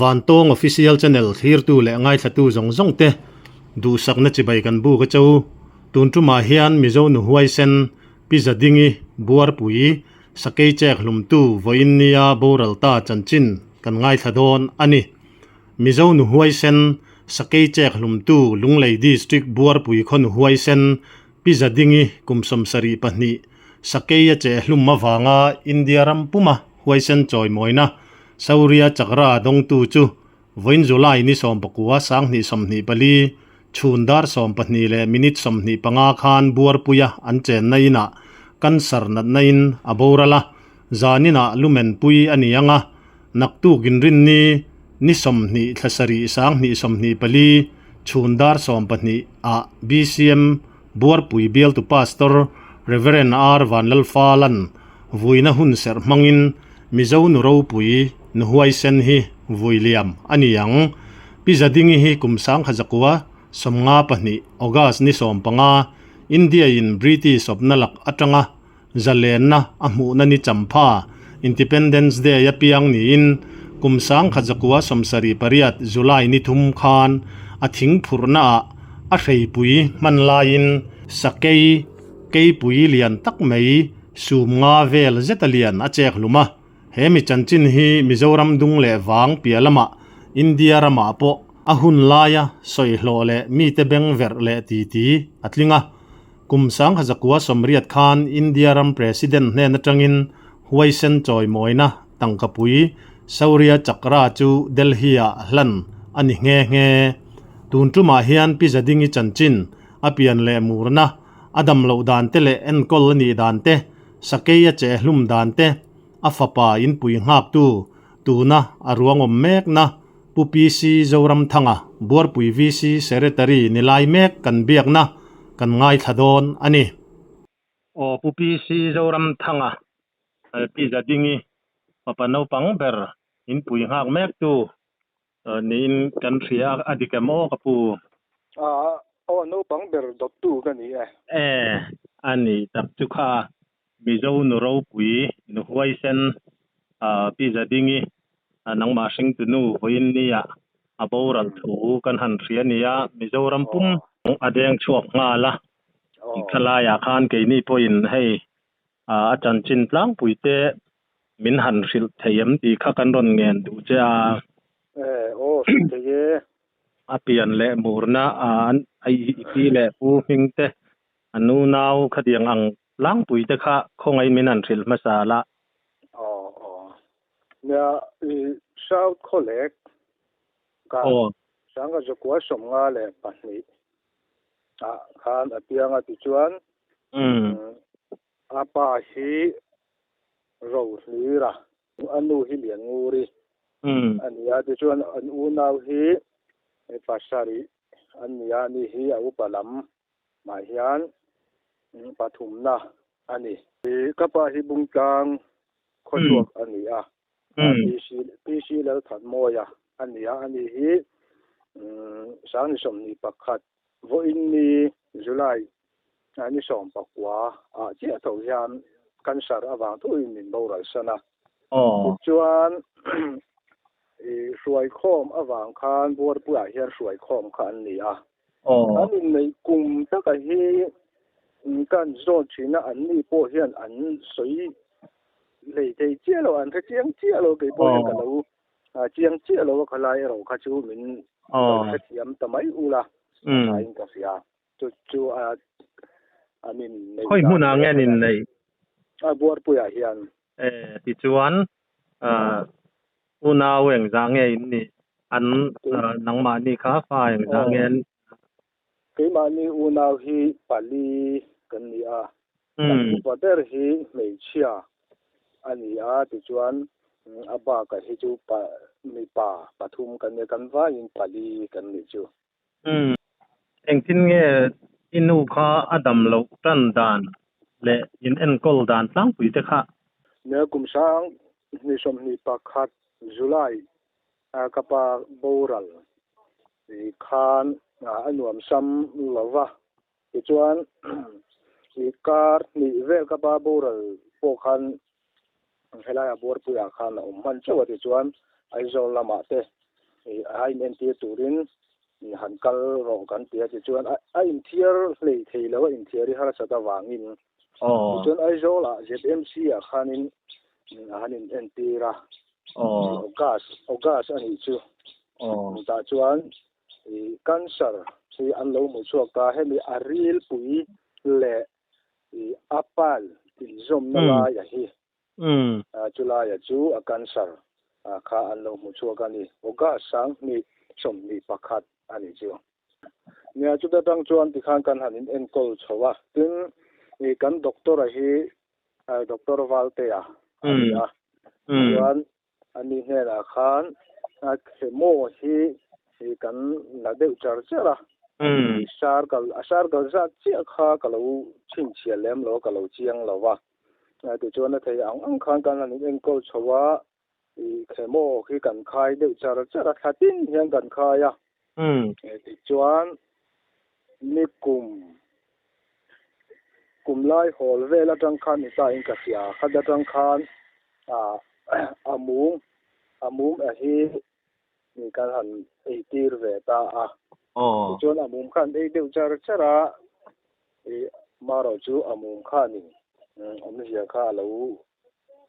Vantawng Official Channel thlirtu leh ngaithlatu zawng zawng te duhsakna chibai kan buk a cho. Tun tumah hian Mizo nu huaisen Pi Zadingi Buarpui Sakei chek hlumtu vawiin nia boral ta chanchin kan ngaithla dawn a ni. Mizo nu huaisen Sakei chek hlumtu Lunglei District Buarpui khaw nu huaisen Pi Zadingi kum 72 Sakei a cheh hlum avanga India ram puma huaisen chawimawina Shaurya Chakra dawngtu chu vawiin July ni 19 2024 chhun dar 12 leh minute 25 khan Buarpuia an chenna inah cancer natna in a boral a, zaninah lumen pui a ni ang a, naktuk inrinni ni 20 thla 7 2024 chhun dar 12 ah BCM Buarpui bialtu Pastor Rev. R Vanlalfalan vuina hun serh hmangin Mizo nu ropui nu huaisen hi vui liam a ni ang. Pi Zadingi hi kum 1952 August ni 15 India in British awpna lak atanga zalenna a hmuhna ni champha Independence Day a piang niin kum 1978 July ni 3 khan a thing phurhna ah a hreipui hman laiin sakei keipui lian tak mai sum nga vel zeta lian a chek hlum a. He mi chanchin hi Mizoram dung leh vang piah lamah India ramah pawh a hun laia sawi hlawh leh mite beng verh leh titi a tling a. Kum 1980 khan India ram President hnen atangin huaisen chawimawina tangkapui Shaurya Chakra chu Delhi-ah hlan a ni nghe nghe. Tun tumah hian Pi Zadingi chanchin a pian leh murna, a dam loh dan te leh enkawl a nih dan te, sakei a cheh hlum dan te, a fapa inpui nghaktu tuna a ruangawm mekna Pu PC Zoramthanga, Buarpui VC Secretary ni lai mek kan biakna kan ngaithla dawn a ni. Aw Pu PC Zoramthanga, Pi Zadingi, fapa naupang ber inpui nghak mektu niin kan hria a, a dik em aw ka pu? Aw naupang ber dawttu ka ni e. E, a ni tak chu kha Mizo nu ropui, nu huaisen Pi Zadingi nangmah hringtu nu vawiin nia a boral thu kan han hria nia, Mizoram pum a deng chhuak nghal a, thalaiah khan keini pawhin hei a chanchin tlangpui te min han hrilh thei em tih kha kan rawn ngen duh che a. Aw hrilh thei e. A pian leh murna a i pi leh pu hming te a nu nau khatiang ang tlangpui te kha khawngaih min han hrilh hmasa la. Aw aw. Nia i South Khawlek ka Sangha Zakua 52 ah khan a piang a tichuan a pa hi Rohlira a nu hi Liannguri a ni a tichuan an unau hi pasarih an ni a ni hi a upa lam mah hian pathumna a ni. Ka pa hi Bungtlang khawchhuak a ni a, PC Lalthanmawia a ni a, ani hi Sangni 21 vawiin ni July ni 19 ah chiah tho hian cancer avang thuin min boral san a. Tichuan hruaikhawm avang khan Buarpuiah hian hruaikhawm kha an ni a. An inneih kum taka hi kan zawn thin a, an ni pawh hian an sawi hlei thei chiah lo, an hre chiang chiah lo, kei pawh hian ka lo chiang chiah lo a, khalai erawh kha chu min lo hrethiam ta mai ula a thain ka hria. Chu chu an inneih Khawi hmunah nge an inneih? A Buarpuiah hian. E, tichuan unau engzah nge in nih? An nangmahni kha fa engzah nge an? Keimahni unau hi pali kan ni a, kan upa ber hi hmeichhia a ni a, tichuan a baka hi chu mipa pathum kan ni a, kan vaiin pali kan nih chu. Engtin nge i nu kha a dam loh tan dan leh in enkawl dan tlangpui te kha? Nia kum 2021 July ka pa boral khan a nuam sam lo va, tichuan i kar hnih vel ka pa boral pawh khan helaiah Buarpuiah khan a awm hman chauh a, tichuan Aizawl lamah te. A inentir turin han kal rawh kan ti a, tichuan a inthiar hlei thei lo a, inthiar i harsat avangin. Tichuan Aizawlah ZMC ah khanin a han inentir a, August, August a nih chu. Tah chuan cancer hi an lo hmu chhuak ta, hemi a rilpui leh a pal inzawmna laia hi. Chulaia chu a cancer kha an lo hmu chhuak a ni. August 2021 a ni chu. Nia chuta tang chuan tikhan kan han in enkawl chho a. Tin, kan doctor a hi Doctor Valtea a ni a. Chuan ani hnenah khan chemo hi kan la deuh char char a. Circle, a circle zat chiah kha ka lo chhinchhiah lem lo a, ka lo chiang lo a. Tichuan a thei ang ang khan kan han inenkawl chho a, chemo hi kan khai deuh char char a, thla tin hian kan khai a. Tichuan nikum kum lai hawl vel atang khan ni ta in ka hria, khat atang khan a mum a mum a hi kan han eitir ve ta a. Tichuan a mum khan ei deuh char char a, marawh chu a mum khanin awmzia kha a lo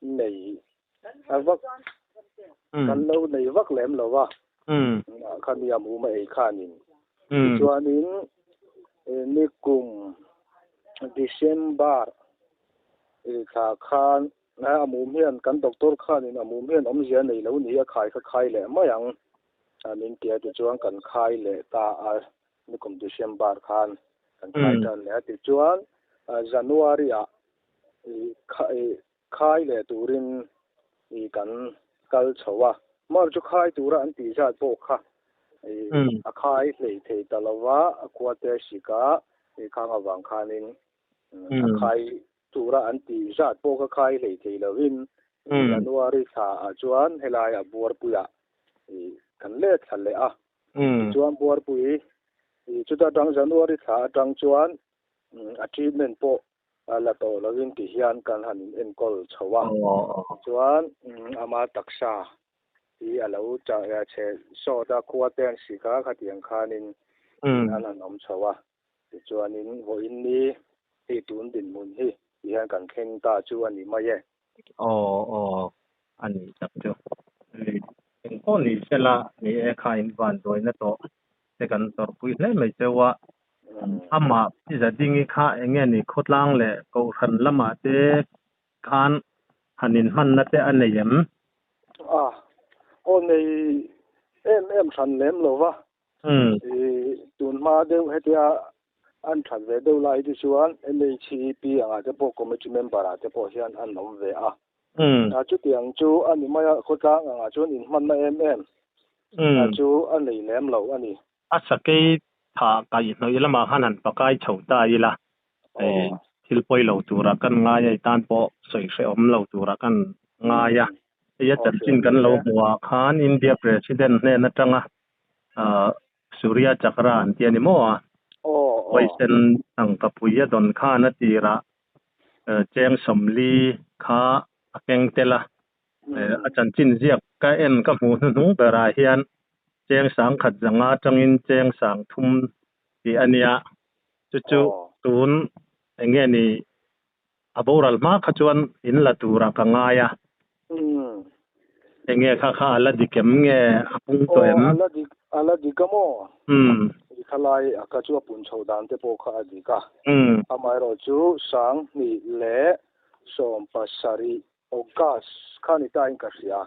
nei a vak kan lo nei vak lem lo va khami a mum a ei khanin. Tichuanin nikum December thla khan a mum hian kan doctor khanin a mum hian awmzia nei lo ni a khai kha khai leh mai ang min ti a, tichuan kan khai leh ta a. Nikum December khan kan khai tan leh a, tichuan January ah khai leh turin kan kal chho a, mar chu khai tura an tih zat pawh kha a khai hlei thei ta lo va, a khua te hrik a, khang avang khanin a khai tura an tih zat pawh kha khai hlei thei lovin January thla ah chuan helai a buarpuiah kan let thla leh a. Tichuan buarpui chuta atang January thla atang chuan a treatment pawh la tawh lovin ti hian kan han in enkawl chho a. Tichuan ama taksa hi a lo chhe sawt a, khua te an sik a, khatiang khanin an han awm chho a. Tichuanin vawiin ni hei tun dinhmun hi ti hian kan thleng ta chu a ni mai e. Aw aw a ni tak chu. Eng pawh ni sela ni e kha in van duaina tawh te kan tawrhpui hle mai cheu a. Amah Pi Zadingi kha eng nge ni khawtlang leh Kohhran lamah te khan han inhmanna te a nei em? A, aw nei em em hran lem lo va. Tun hma deuh hetia an that ve deuh lai te chuan MHEP angah te pawh committee member ah te pawh hian an awm ve a. Chutiang chu a ni mai a, khawtlang angah chuan inhmanna em em chu a nei lem lo a ni. A sakei tha kaihhnawih lamah khan han pakai chho ta ila, thil pawi lo tura kan ngai a, i tan pawh sawi hrehawm lo tura kan ngai a. Hei a chanchin kan lo hmuh ah khan India President hnen atanga Surya Chakra an ti a ni maw a? Huaisen tangka pui a dawn khan a tirah cheng sawmli kha a keng tel a. A chanchin ziak ka en ka hmuh hnuhnung berah hian cheng sangkhat zanga atangin cheng sangthum tih a nia. Chu chu tun eng nge ni a boral hma kha chuan in la turah ka ngai a. Eng nge kha kha a la dik em nge a pung tawh em? Aw, a la dik, a la dik a maw? I khalai a kha chu a pun chho dan te pawh kha a dik a. Amaherawh chu 2017 August kha ni ta in ka hria.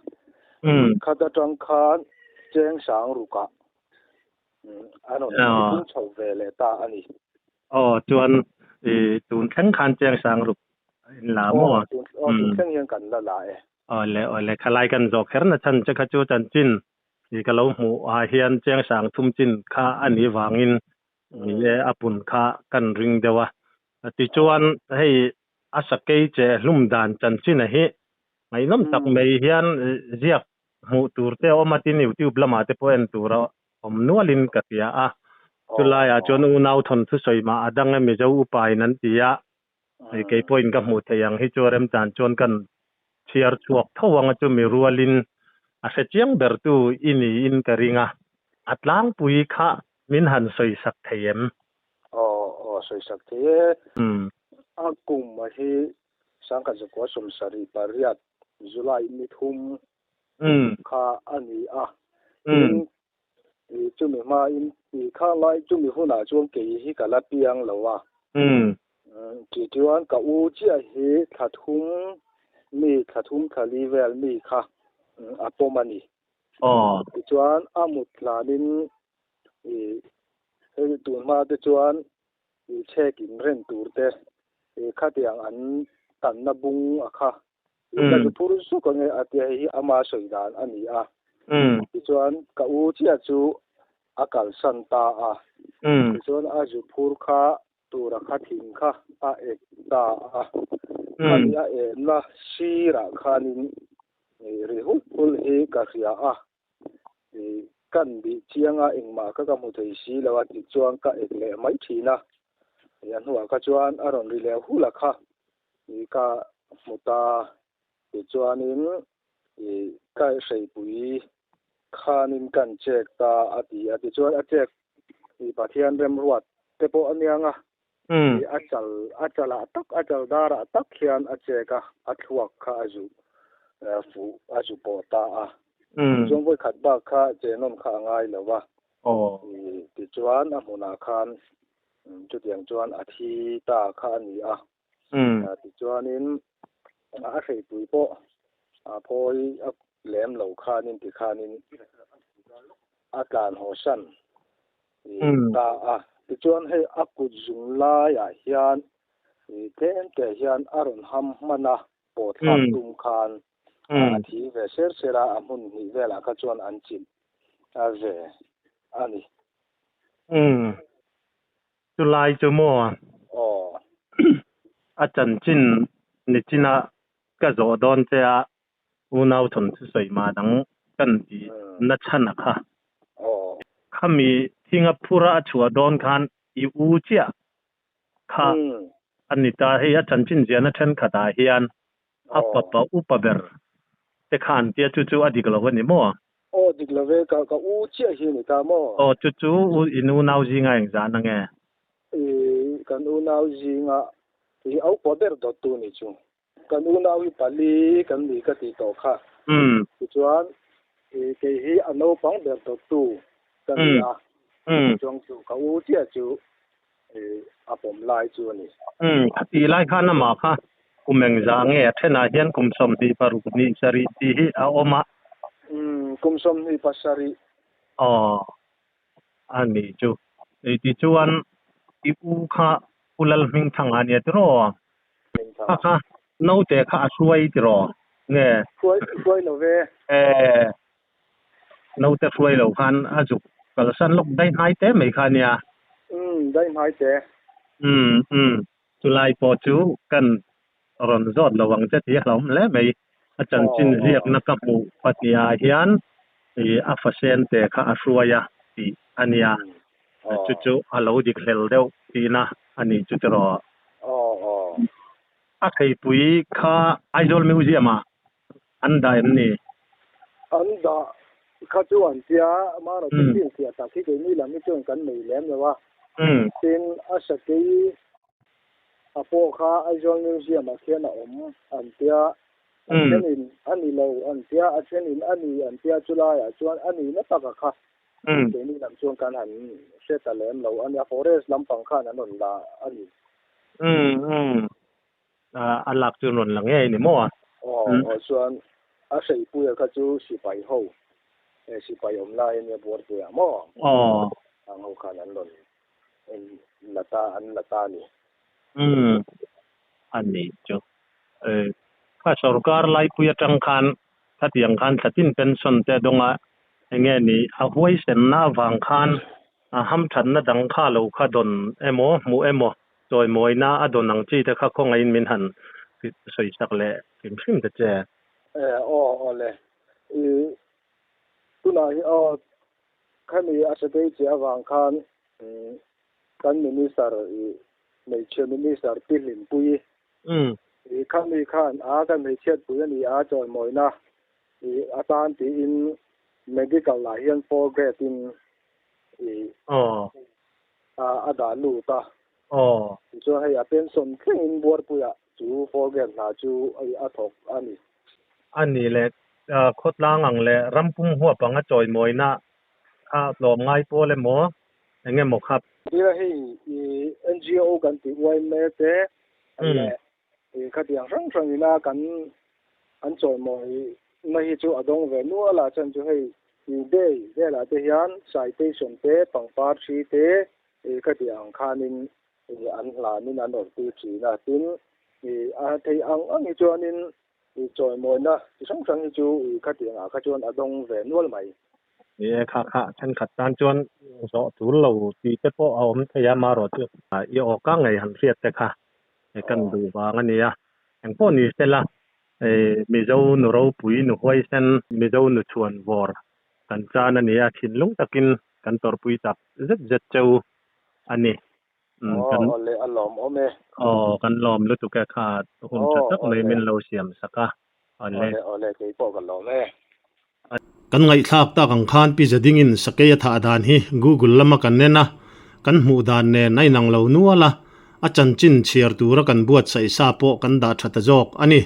Khat atang khan cheng sang rukah a rawn pung chho ve leh ta a ni. Aw chuan i tun thleng khan cheng sang ruk in la maw? Aw tun thleng hian kan la la e. Aw le aw le khalai kan zawh kher na chhan che kha chu chanchin i ka lo hmuh ah hian cheng sang thum chin kha a nih vangin ni e a pun kha kan ring deuh a. Tichuan hei a sakei che hlum dan chanchin a hi ngaihnawm tak mai hian ziak hmuh tur te a awm a tin youtube lamah te pawh en tur a awm nualin ka hria a. Chulaiah chuan unau thawnthu sawi mah a dang e Mizo upain an ti a, hei kei pawhin ka hmuh theih ang hi chu remchan chuan kan chhiar chhuak tho ang a chu mi rualin. A hre chiang bertu i niin ka ring a, a tlangpui kha min han sawisak thei em? Aw, aw, sawisak thei e. A kum a hi sangkhat zakua 78 July ni thum kha a ni a. Tin, chumi hmain kha lai chumi hunah chuan kei hi ka la piang lo a. Tichuan ka u chiah hi thla thum mi, thla thum thla li vel mi kha a pawm a ni. Tichuan a mut hlanin hei tun hma te chuan chhek in ren tur te khatiang an tanna bung a kha ka zu phur zuk ange a tia hei hi ama sawi dan a ni a. Tichuan ka u chiah chu a kalsan ta a. Tichuan a zu phur kha tura kha thing kha a ek ta a. Khami a enna sirah khanin ri hulh hulh hi ka hria a. Kan bih chiang a, engmah kha ka hmu thei si lo a tih chuan ka ek leh mai thin a. A hnuah kha chuan a rawn ri leh hulh a kha ka hmu ta. Tichuanin ka hreipui khanin kan chek ta a ti a. Tichuan a chek Pathian remruat te pawh a niang a, a chal a chalah tak a chal darah tak hian a chek a, a thluak kha a zu fuh a zu pawh ta a. Tichuan vawikhat bak kha chenawn kha a ngai lo va. Tichuan a hmunah khan chutiang chuan a thi ta kha a ni a. Tichuanin a hreipui pawh a phawi a lem lo khanin tikhanin a tlan haw san ta a. Tichuan hei a kut zung laiah hian tlem te hian a rawn ham hman a, pawh thlak tum khan a thi ve ser ser a, a hmun hnih velah kha chuan an chilh a ve a ni. Chulai chu maw? Aw. A chanchin nichina ka zawh dawn che a, unau thawnthu sawi mah dang kan tih na chhan a kha. Aw. Khami thinga phura a chhuah dawn khan i u chiah kha a ni ta. Hei a chanchin ziahna thenkhatah hian a papa upa ber te kha an tia chu chu a dik lo a ni maw? Aw dik lo ve, ka ka u chiah hi a ni ta maw? Aw chu chu u in unau zinga engzah na nge? I kan unau zinga i a upa ber dawt tu ni chu. Kan unau hi pali kan ni ka tih tawh kha. Tichuan i kei hi a naupang ber dawt tu ka ni a. Tichuan chu ka u chiah chu a pawm lai chu a ni. Umm, a tih lai khan amah kha kum engzah nge a thenah hian kum 26 hnih sarih tih hi a awm a. Umm, kum 27. Aw, a ni chu. Ei tichuan i u kha Pu Lalhmingthanga a nia tiraw? Kha kha naute kha a hruai tiraw nge? Hruai, hruai lo ve. E, naute hruai lo khan a zuk kalsan lawk daih hnai te mai kha nia. Umm, daih hnai te. Umm, umm, chulai pawh chu kan rawn zawt lo ang che tih a hlauhawm hle mai. A chanchin ziakna ka hmuh pahnih ah hian i a fasen te kha a hruai a tih a nia. Chu chu a lo dik hlel deuh tihna a ni chu tiraw. A theipui kha Aizawl Museum ah an dah em ni? An dah kha chu an tia, amaherawh chu thil fiah tak hi keini lam hi chuan kan nei lem lo a. Tin, a sakei a pawh kha Aizawl Museum ah khian a awm an tia, a thenin a ni lo an tia, a thenin a ni an tia, chulaiah chuan a nihna taka kha keini lam chuan kan han hre ta lem lo a nia, forest lampang khan an rawn la a ni. A lak chu rawn la ngei ni maw? Aw, aw chuan a hreipuia kha chu sipai ho, sipai awm lai a nia Buarpuia maw? Aw. Ang ho khan an rawn la ta, an la ta a ni. Umm, a ni chu. Kha sorkar laipui atang khan khatiang khan thlatin pension te a dawng a, enge ni a huaisenna avang khan a hamthatna dang kha lo kha dawn emaw hmuh emaw Chawimawina a dawn ang chi te kha khawngaihin min han sawisak leh hrim hrim ta che. E, aw, aw le. I tunah hi aw, khami a hre che avang khan kan Minister i hmeichhe Minister Pi Hlimpuii i khami khan a kan hmeichhiatpui a ni a chawimawina. I atan tiin medical ah hian four grade in i a dah lut a. Tichuan hei a pension thlengin Buarpuiah chu four grade hna chu a thawk a ni. A ni le, khawtlang ang leh rampum huap anga chawimawina kha tlawm ngai pawl emaw eng emaw kha. Tira hei i NGO kan tih uaime te leh Khatiang hrang hrang ina kan an chawimawi na hi chu a dawng ve nual a, chuan chu hei day velah te hian citation te pangpar thi te khatiang ang khanin an hlanin an awrhtir thin a, tin a theih ang ang hi chuanin chawimawina chi hrang hrang hi chu khatiang ah kha chuan a dawng ve nual mai. Ni e, kha kha thenkhat tan chuan zawh tul lo tih te pawh a awm thei a, marawh chu i awka ngei han hriat te kha kan duh vang a nia. Engpawh ni sela Mizo nu ropui, nu huaisen, Mizo nu chhuan vawr kan chan a nia, thinlung takin kan tawrhpui tak zet zet cheu a ni. Aw awle a lawm awm e. Aw kan lawm lutuk e kha hun tha tak mai min lo siam sak a. Awle. Awle awle kei pawh ka lawm e. Kan ngaihthlak tak ang khan Pi Zadingin sakei a thah dan hi Google lama kan en a, kan hmuh dan nen a inang lo nual a, a chanchin chhiar tura kan buatsaih sa pawh kan dah tha ta zawk a ni.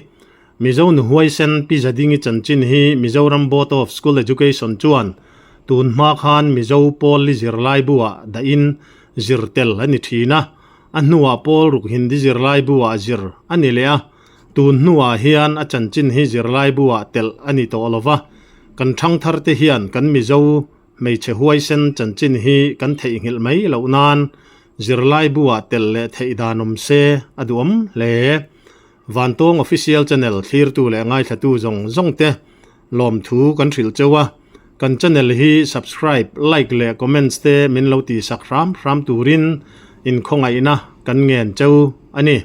Mizo nu huaisen Pi Zadingi chanchin hi Mizoram Board of School Education chuan tun hma khan Mizo pawl li zirlai buah dahin zir tel a ni thin a, a hnuah pawl ruk Hindi zirlai buah zir a ni leh a. Tun hnuah hian a chanchin hi zirlai buah telh a ni tawh lo va, kan thangthar te hian kan Mizo hmeichhe huaisen chanchin hi kan theihnghilh mai loh nan zirlai buah telh leh theih dan awm se a duhawm hle. Vantawng Official Channel thlirtu leh ngaithlatu zawng zawng te lawmthu kan hrilh cheu a, kan channel hi subscribe, like leh comments te min lo tihsak hram hram turin inkhawngaihna kan ngen cheu a ni.